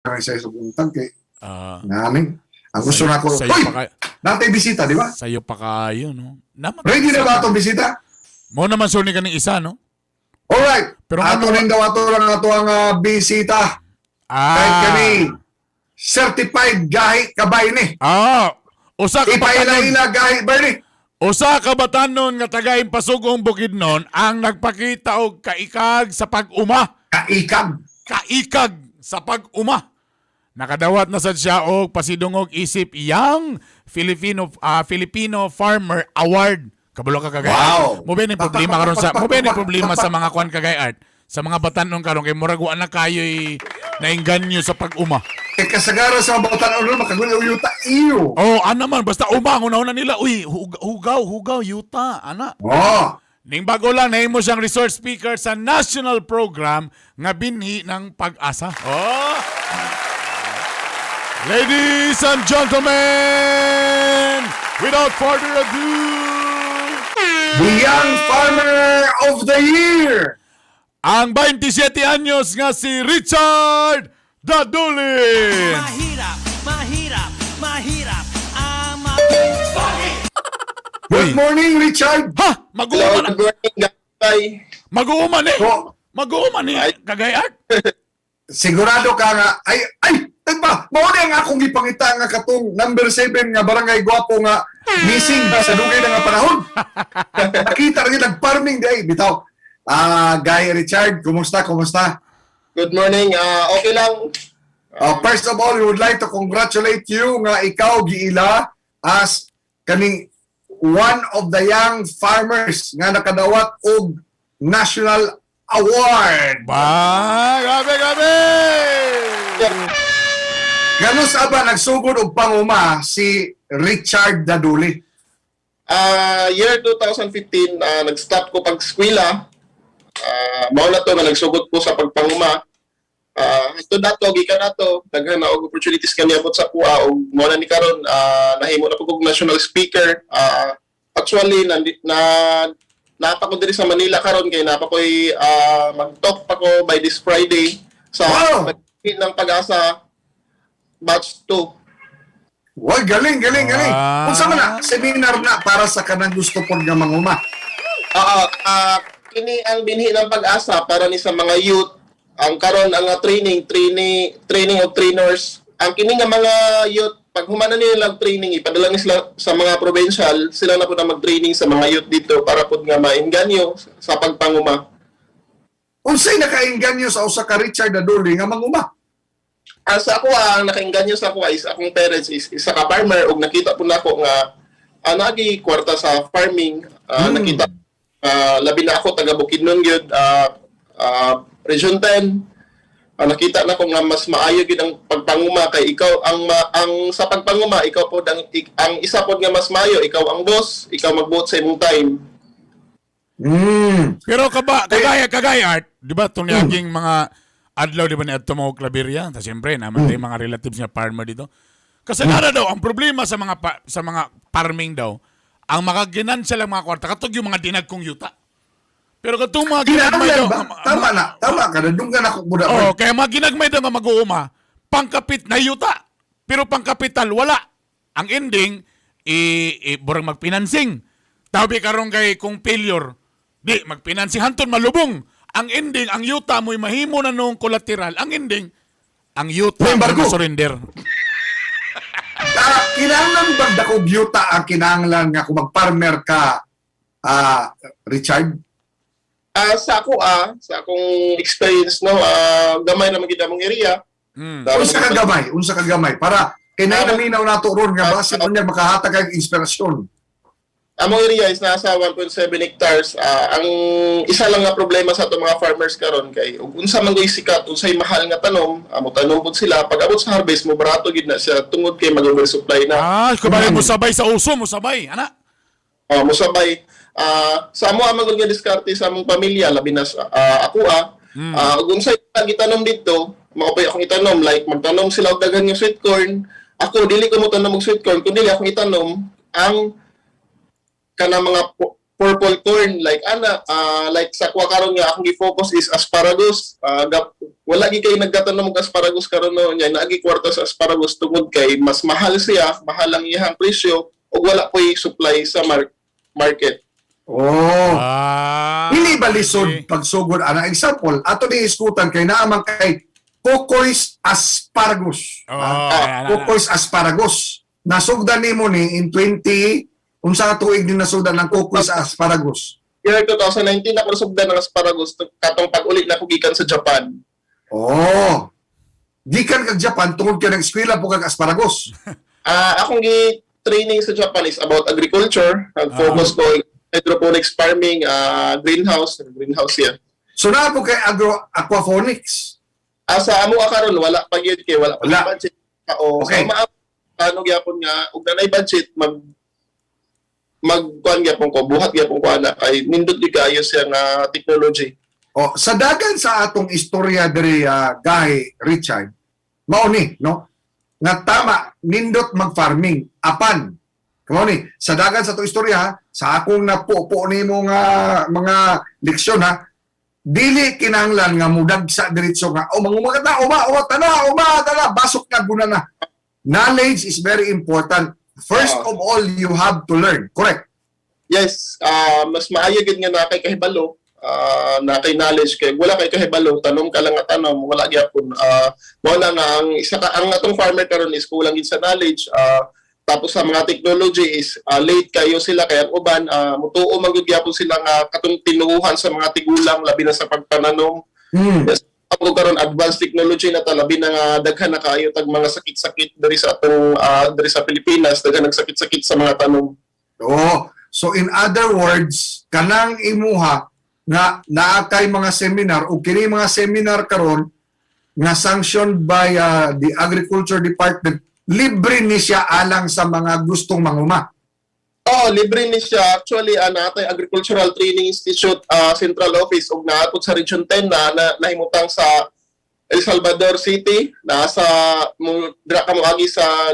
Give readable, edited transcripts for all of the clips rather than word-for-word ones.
Sa isang buntag kay Ah, namin. Ang gusto na ako, sa'yo Hoy! pa kayo, Natay bisita, di ba? Sa'yo pa kayo, no? Naman, Ready na ba itong bisita? Mo naman suni kaning isa, no? Alright. Pero Ato ano- rin daw ato lang ato ang bisita. Ah. Kahit kami certified gahi kabay ni. Ah, usa ka batanon, Ipaila-ila gahi Bernie. Usa ka batanon nga taga Impasugong Bukidnon ang nagpakita og kaikag sa pag-uma. Kaikag. Kaikag sa pag-uma. Nakadawat na sad siya og pasidungog isip Young Filipino Farmer Award. Kabalo ka, Kagay Art? Mo ba ni problema karon sa mo ba ni problema sa mga kwan, Kagay Art? Sa mga batanon karon kay murag wa na kayo'y nainganyo sa pag-uma. Kay kasagaran sa mga batanon ron makaguli og yuta iyo. Oh, ana man basta uma ang una nila, uy, hugaw, hugaw yuta, ana. Oh. Ning bago lang nahimo siyang resource speaker sa national program nga Binhi ng Pag-asa. Oh! Ladies and gentlemen, without further ado, The Young Farmer of the Year. Ang 27 anyos nga si Richard Dadulin. Mahirap, mahirap, mahirap ang maging Good Uy. morning, Richard. Ha! Hello, Mag-uuma na! good morning, guys. Mag-uuma ni! So, Mag-uuma ni! Kagay Art! Sigurado ka nga ay ay tagba mao na ang akong gipangita nga katong number 7 nga barangay gwapo nga missing sa dugay na nga panahon. Nakita ra gyud nag-farming di ay bitaw. Ah, Guy Richard, kumusta? Kumusta? Good morning. Ah, okay lang. First of all, we would like to congratulate you nga ikaw giila as kaning one of the young farmers nga nakadawat og national award. Ba! Grabe, grabe! Gaano sa ba nagsugod og panguma si Richard Daduli? Ah, year 2015, nag-stop ko pag-eskwela. Mao na to nga nagsugod ko sa pagpanguma. Ito dato gikan nato, daghan na og opportunities kami abot sa kuha og mao na ni karon nahimo na pud kog national speaker. Actually na napa ko diri sa Manila karon kay napa ko'y mag-talk pa ko by this Friday sa ng Pag-asa batch 2. Why, galing, galing, galing. Ah. Unsa man na, seminar na para sa kanang gusto pod nga manguma? Oo, kini ang Binhi ng Pag-asa para ni sa mga youth. Ang karon ang training, training, training of trainers. Ang kini nga mga youth, pag humana nila ang training, ipadala ni sila sa mga provincial, sila na po na mag-training sa mga youth dito para pud nga mainganyo sa pagpanguma. Unsay nakainganyo sa usa ka Richard Daduli nga manguma? Sa ako, ang nakainganyo sa ako is akong parents is isa ka farmer ug nakita po nako nga nagi kwarta sa farming. Nakita labi na ako taga Bukidnon gyud, Region 10. Nakita na ko nga mas maayo gyud ang pagpanguma kay ikaw ang ang sa pagpanguma ikaw pod ang isa pod nga mas maayo, ikaw ang boss, ikaw magbuot sa imong time. Pero kaba, kagaya Art, di ba itong niyaging mga adlaw, di ba ni Adto mo Claveria? Ta siyempre, naman tayo mga relatives niya farmer dito. Kasi daw, ang problema sa mga farming daw, ang makaginan sila mga kwarta, katog yung mga dinag kong yuta. Pero katong mga ginagmay Kinahanglan daw, ba? Tama na, tama ka na. Dunggan ako muna. Oh, kaya mga ginagmay daw nga mag-uuma, pangkapit na yuta. Pero pangkapital, wala. Ang ending, i burang magpinansing. Tabi karon kay kung failure, di, magpinansing hanton malubong. Ang ending, ang yuta mo'y mahimo na noong collateral. Ang ending, ang yuta May mo'y embargo. surrender. Ah, kinahanglan bang dakog yuta ang kinahanglan nga kung mag-farmer ka, Richard? Sa akong experience, no, gamay na magyud among area. Unsa ka gamay? Unsa ka gamay? Para kay nay naminaw nato ron nga basin unya makahatag kag inspirasyon. Among area is nasa 1.7 hectares. Ang isa lang nga problema sa atong mga farmers karon kay ug unsa man goy sikat, unsay mahal nga tanom, amo tanom pud sila pag abot sa harvest mo barato gid na siya tungod kay mag-oversupply na. Ah, kumbaga mo sabay sa uso, mo sabay, ana. Mosabay sa amo ang nga diskarte sa among pamilya labi na sa ako ug unsay gitanom dito, mao pa akong itanom, like magtanom sila og daghan nga sweet corn. Ako dili ko mo tanom og sweet corn kundi akong itanom ang kana mga Purple corn like ana, like sa kuha karon nga akong gi-focus is asparagus. Wala gi kay nagkatanom og asparagus karon, no? Nya naagi kwarta sa asparagus tungod kay mas mahal siya, mahal ang iyang presyo ug wala po'y supply sa market. Oh. Dili ba lisod pagsugod ana? Example, ato ni iskutan kay naa man kay Kokoy's Asparagus. Oh, Ah, ayan, ayan. Kokoy's Asparagus. Nasugdan nimo ni in 20, unsa ka tuig ni nasugdan ang Kokoy's Asparagus? Year 2019 ako nasugdan ng asparagus katong pag-uli na ko gikan sa Japan. Oh. Gikan kag Japan tungod kay nag-eskwela po kag asparagus. Akong gi-training sa Japan is about agriculture. Nag-focus ko hydroponics farming, greenhouse, greenhouse siya. So naa po kay agro aquaponics. Sa amo karon wala pa gyud kay wala pa Wala. gyud budget. Oo. Okay. So ano gyapon nga ug nanay budget, mag mag kuan gyapon ko, buhat gyapon ko ana kay nindot gyud kaayo siya nga technology. Oh, sa dagan sa atong istorya diri, Gahi Richard, mao ni, no? Nga tama nindot mag-farming apan kamo ni sa dagan sa atong istorya ha, sa akong napupo nimo nga mga leksyon ha, dili kinahanglan nga mudagsa diretso nga, "Oh, manguma ka ta, uma, uma tana, uma tana, basok na guna na." Knowledge is very important. First of all, you have to learn, correct? Yes, mas maayo gyud nga na kay kahibalo, na kay knowledge kay wala kay kahibalo, tanom ka lang nga tanom, wala gyapon. Mao na nga ang isa ka ang atong farmer karon is kulang gid sa knowledge. Tapos sa mga technology is late kayo sila kay ang uban mutuo man gyud gyapon sila nga katong tinuuhan sa mga tigulang labi na sa pagpananom. Yes. Ako karon advanced technology na ta, labi na nga daghan na kaayo tag mga sakit-sakit diri sa atong diri sa Pilipinas, daghan nagsakit-sakit sa mga tanom. Oo. So in other words, kanang imuha nga naa kay mga seminar o kini mga seminar karon nga sanctioned by the Agriculture Department, libre ni siya alang sa mga gustong manguma. Oo, libre ni siya. Actually, natay Agricultural Training Institute Central Office ug naa pod sa Region 10 na nahimutang sa El Salvador City, nasa mo dira ka moagi sa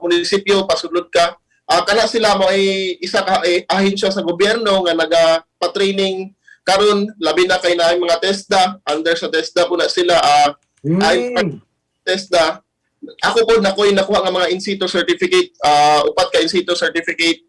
munisipyo pasulod ka. Kana sila mo ay isa ka ay, ahensya sa gobyerno nga naga pa-training karon labi na kay naay mga TESDA, under sa TESDA po na sila ay TESDA. Ako po nakoy nakuha nga mga in situ certificate, upat ka in situ certificate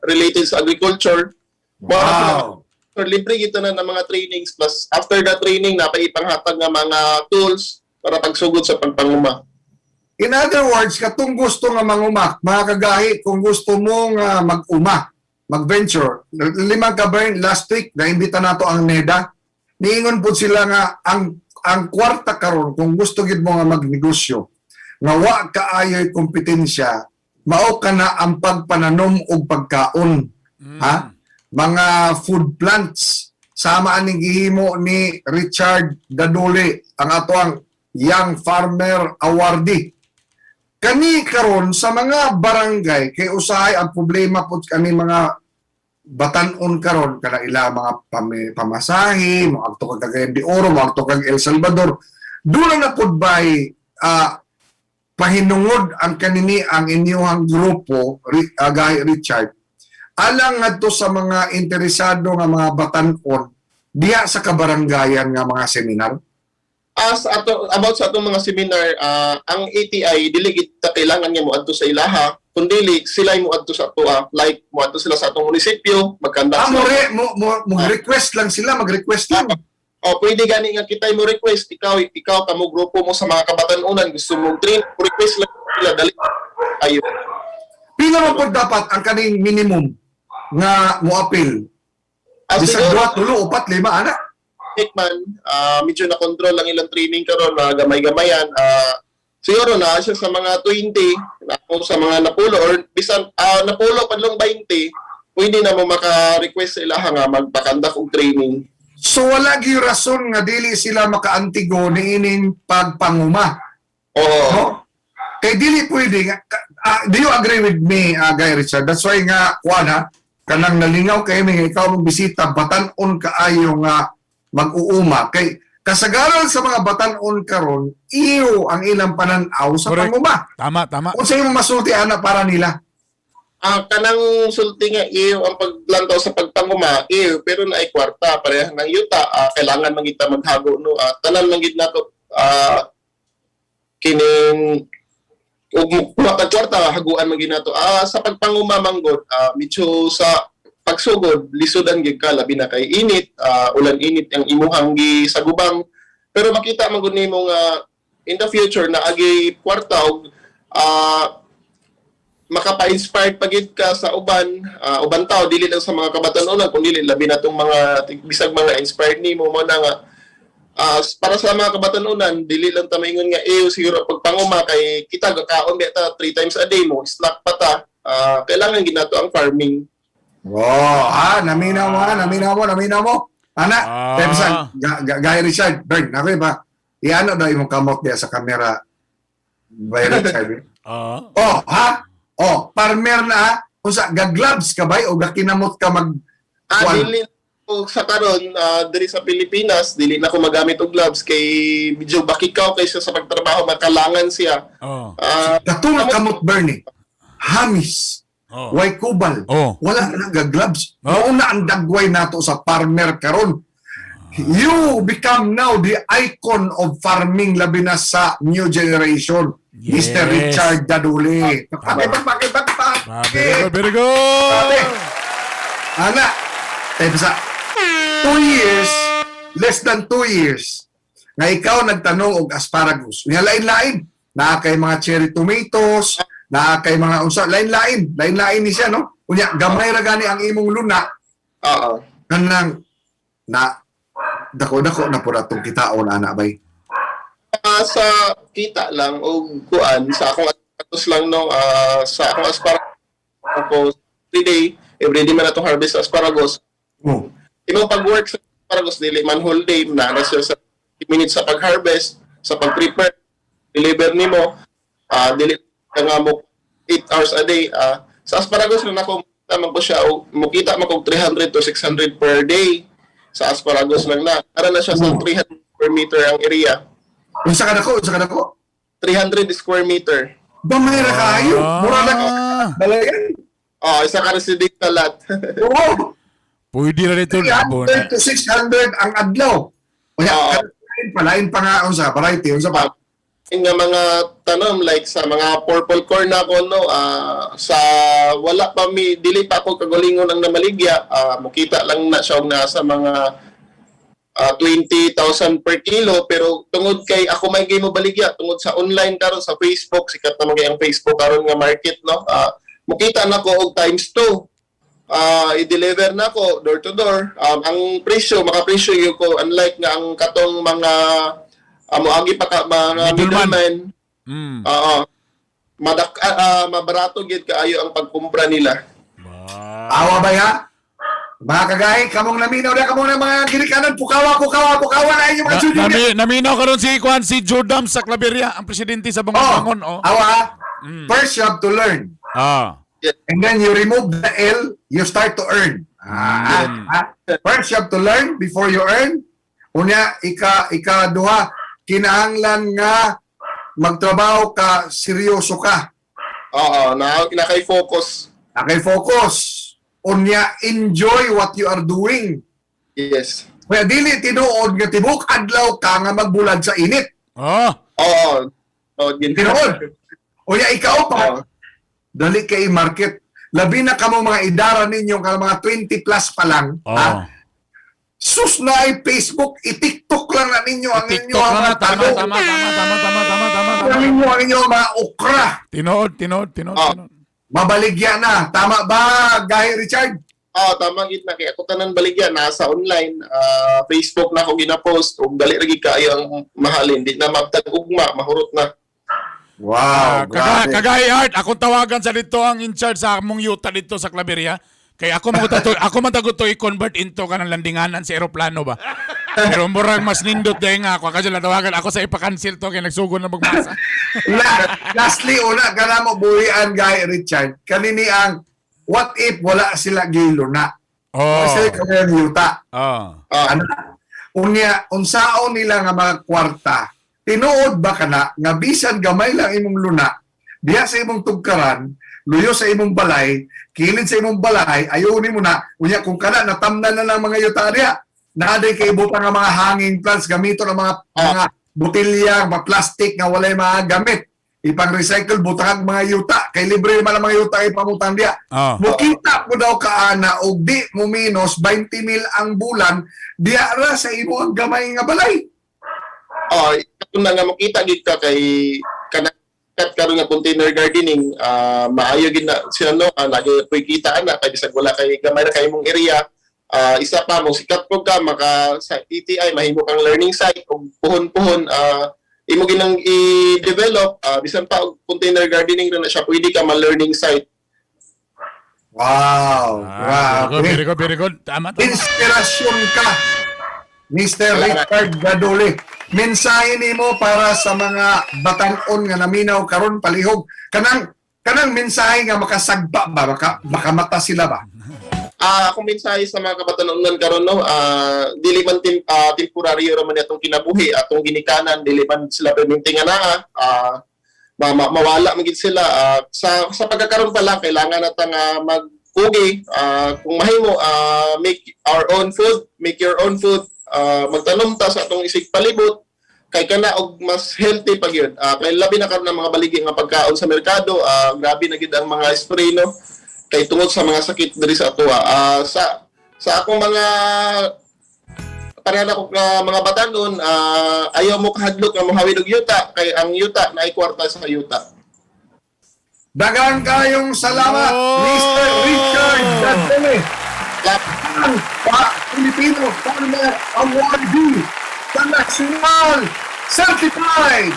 related sa agriculture. Mao na sila. So, libre gito na ng mga trainings plus after the training napaipanghatag nga mga tools para pagsugod sa pagpanguma. In other words, katong gusto nga manguma, mga kagahi, kung gusto mo nga mag-uma, mag-venture, limang ka burn last week, naimbita nato ang NEDA. Niingon po sila nga ang kwarta karon kung gusto gid mo nga magnegosyo, nga wa kaayoy kompetensya, mao ka na ang pagpananom og pagkaon. Ha? Mga food plants. Sama aning gihimo ni Richard Daduli, ang ato ang Young Farmer Awardee kani karon sa mga barangay, kay usahay ang problema pud kani mga batan-on karon kana ila mga pamasahe, moadto kag Cagayan de Oro, moadto kag El Salvador. Dula na pud bay pahinungod ang kanini ang inyong grupo, Gahi Richard, alang ngadto sa mga interesado nga mga batan-on diha sa kabaranggayan nga mga seminar? As ato about sa atong mga seminar, ang ATI dili kita kailangan nga moadto sa ilaha kundi sila mo adto sa atoa, like moadto sila sa atong munisipyo, magkanda Ah, mo, sila. re, mo, mo, mag-request lang sila, mag-request lang. O pwede gani nga kitay mo request, ikaw kamo grupo mo sa mga kabatan-unan gusto mo train, request lang sila, dali ayo. Pila man po dapat ang kaning minimum nga mo-appeal? Bisag Siguro duha, tulo, upat, lima, ana. Man medyo na control lang ilang training karon na gamay-gamayan, siguro na siya sa mga 20 na kung sa mga napulo or bisan napulo padlong 20, pwede na mo maka-request sa ilaha nga magpakandak og training. So wala gyud rason nga dili sila makaantigo niining pagpanguma. Oo. No? Kay dili pwede nga do you agree with me, Guy Richard? That's why nga kuan ha, kanang nalingaw kay mi nga ikaw mong bisita, batan-on kaayo nga mag-uuma kay kasagaran sa mga batan-on karon iyo ang ilang pananaw sa Correct. panguma. Tama, tama. Kung sa imong masulti ana para nila. Kanang sulti nga iyo ang paglantaw sa pagpanguma iyo, pero naay kwarta pareha ng yuta, kailangan man kita maghago, no? Tanan man gid nato, kining ug mukuha kag kwarta, haguan man gid nato. Sa pagpanguma manggod, medyo sa pagsugod lisudan gid ka, labi na kay init, ulan, init ang imuhang gisagubang, pero makita man gud nimo nga in the future na agi kwarta og makapa-inspired pa gid ka sa uban tao, dili lang sa mga kabatan-onan kun dili labi na tong mga bisag mga inspired nimo. Mo na nga para sa mga kabatan-onan, dili lang ta maingon nga ew siguro pagpanguma kay kita gakaon ba ta three times a day, mo snack pa ta. Kailangan ginato ang farming. Oh, naminaw mo, ha, naminaw mo, naminaw mo. Ana, pero sa Guy Richard, Bern, ako ba? Iano daw imong kamot diya sa camera. By Richard. Oh, ha? Oh, farmer na ha? Unsa ga-gloves ka bay o gakinamot ka mag Kuan? Dili ko sa karon, diri sa Pilipinas dili na ko magamit og gloves kay medyo bakikaw kaysa sa pagtrabaho, makalangan siya. Katong kamot, Bernie. Hamis. Way kubal. Wala na ga-gloves. Mao na ang dagway nato sa farmer karon. You become now the icon of farming, labi na sa new generation. Mr. Richard Daduli. Pakpaki, pakpaki, pakpaki. Very good, very good. Grabe. Ana, tayo sa 2 years, less than 2 years, nga ikaw nagtanong og asparagus. Nga lain-lain. Naa kay mga cherry tomatoes, naa kay mga unsa, lain-lain. Lain-lain ni siya, no? Unya, gamay ra gani ang imong luna, kanang na dako-dako na pud atong kitaon ana bay. Sa kita lang og kuan sa akong asparagus lang, no? Sa akong asparagus ako every day, every day man atong harvest sa asparagus. Imong pag-work sa asparagus dili man whole day na na siya, sa 30 minutes sa pag-harvest, sa pag-prepare, deliver nimo, dili ka nga mo 8 hours a day. Sa asparagus lang ako man ko siya og mukita man kog 300 to 600 per day sa asparagus lang na. Ara na siya sa 300 square meter ang area. Unsa ka dako? Unsa ka dako? 300 square meter. Gamay ra kaayo. Mura na balayan. Oh, isa ka residential lot. Oo. Pwede na dito. Labo na. 300 to 600 ang adlaw. Unya, lain pa, lain pa nga unsa, variety, unsa pa. Yun nga mga tanom like sa mga purple corn na ako, no? Sa wala pa mi, dili pa ako kagalingon ang namaligya, mukita lang na siya og nasa mga 20,000 per kilo, pero tungod kay ako may mo baligya tungod sa online karon sa Facebook, sikat naman kay ang Facebook karon nga market, no? Mukita na ko og times 2, i-deliver na ko door to door. Ang presyo, makapresyo yun ko, unlike nga ang katong mga moagi pa ka mga Middleman. middleman. Oo. Madak ah, ah, mabarato gyud kaayo ang pagkumpra nila. Awa ba ya? Mga kagahi, kamong naminaw na kamong na mga ginikanan, pukawa, pukawa, pukawa na inyong mga junior. Naminaw karon si Kwan, si Jordam sa Claveria, ang presidente sa Oh, Bangon-Bangon, oh. awa ha? First you have to learn. And then you remove the L, you start to earn. First you have to learn before you earn. Unya, ika duha, kinahanglan nga magtrabaho ka, seryoso ka. Oo, na nakay focus. Nakay focus. Unya, enjoy what you are doing. Yes. Kaya dili tinuod nga tibok adlaw ka nga magbulad sa init. Oo. Oh, gin. Tinuod. Unya, ikaw pa, dali kay market. Labi na kamo mga idara ninyo, ka mga 20 plus pa lang. Ha? Sus na ay Facebook, i-TikTok lang na ninyo ang inyo TikTok ang na mga na, tama, tanong. tama, tama, tama, tama, tama, tama, Ang tama. inyo ang inyo mga okra. Tinuod, tinuod, tinuod, tinuod. Mabaligya na. Tama ba, Gahi Richard? Oo, tama gid na kay ako tanan baligya nasa online, Facebook na ako gina-post ug dali ra gid kaayo ang mahalin, di na mabtag ugma, mahurot na. Wow, grabe. Kagay Art, akong tawagan sa dito ang in charge sa among yuta dito sa Claveria. Kay ako man to, ako man tago to i-convert into kanang landinganan sa eroplano ba. Pero murag mas nindot dahil nga ako kasi tawagan ako sa ipa-cancel to kay nagsugo na magmasa. Lastly, una ka na mo buhian, Gahi Richard. Kanini ang, what if wala sila gilo na? Oh. Wala sila kaya yuta. Ano? Unya, unsaon nila nga mga kwarta, tinuod ba kana nga bisan gamay lang imong luna, Diha sa imong tugkaran, luyo sa imong balay, kilid sa imong balay, ayunin mo na, unya kung kana natamnan na ng mga yuta diha. Naa day kay ibutang nga mga hanging plants, gamito ng mga mga botelya, mga plastic nga walay mga gamit. Ipang recycle butang ang mga yuta kay libre man ang mga yuta ipamutang diha. Mukita mo daw kaana og di mo minus 20 mil ang bulan diha ra sa imo ang gamay nga balay. Oh, ito na nga makita gid ka kay kanang kat karon nga container gardening, maayo gid na sila, no? Lagi po'y kita ana kay bisag wala kay gamay ra kay imong area. Isa pa mo sikat po ka maka sa ETI, mahimo kang learning site ug puhon-puhon imo ginang i-develop, bisan pa og container gardening ra na siya, pwede ka ma-learning site. Wow, Ah, very good, grabe. very good, very good. Tama, tama. Inspirasyon ka, Mr. Salamat. Richard Gadole. Mensahe nimo para sa mga batanon nga naminaw karon palihog. Kanang mensahe nga makasagpa ba, makamata sila ba? Akong mensahe sa mga kabataan karon, no, dili man temporaryo ra man atong kinabuhi, atong ginikanan, dili man sila perminti nga naa, mawala man gid sila. Sa pagkakaroon pa lang kailangan na nga magkugi, kung mahimo, make our own food, make your own food, magtanom ta sa atong isig palibot kay kana og mas healthy pag yun. Kay labi na karon ang mga baligi nga pagkaon sa merkado, grabe na gid ang mga spray, no, kay tungod sa mga sakit diri sa atoa. Sa akong mga pareha na ko nga mga batanon, ayaw mo kahadlok nga mohawid og yuta kay ang yuta naay kwarta sa yuta. Daghang kayong salamat, Oh! Mr. Richard Gadole, ang pa Filipino Farmer Awardee sa National Certified.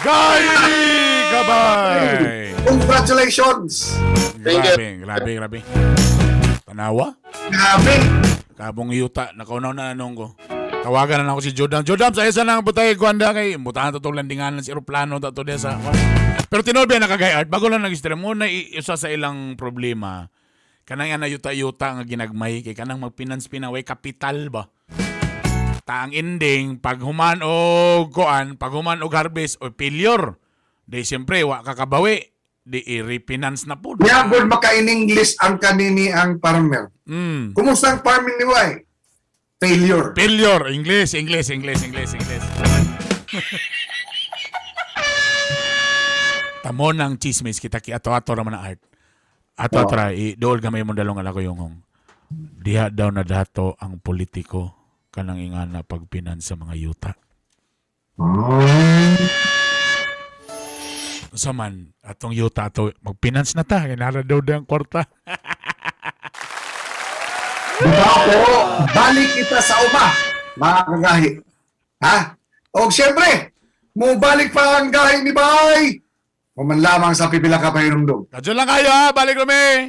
Gay Gabay! Congratulations! Thank you. Grabe, grabe, grabe. Tanawa? Grabe! Kabong yuta, nakaunaw na anong ko. Tawagan na ako si Jordan. Jordan, sa isa na ang butay kuanda kay butahan to tong landinganan sa eroplano ta to diya sa. Pero tinuod ba nakagay art bago lang nag-stream mo na usa sa ilang problema. Kanang ana yuta-yuta nga ginagmay kay kanang magpinans pinaway kapital ba. Ta ang ending pag human og kuan, pag human og harvest o failure. Di siyempre wa kakabawi, di i-refinance na pud. Yabon maka-in-English ang kanini ang farmer. Kumusta ang farming ni Way? Failure. Failure. English, English, English, English, English. Tamo ng chismis kita ki ato-ato raman na art. Ato tra i dool gamay mo dalong ala ko yung hong. Diha daw na dato ang politiko kanang ingana pagpinan sa mga yuta. Sa man atong yuta ato magpinans na ta kay nara daw ang kwarta. Diba? Pero balik kita sa uma, mga kagahi. Ha? O siyempre, mubalik pa ang gahi ni Bay. Human lamang sa pipila ka pahinumdum. Kadyo lang kayo ha, balik kami.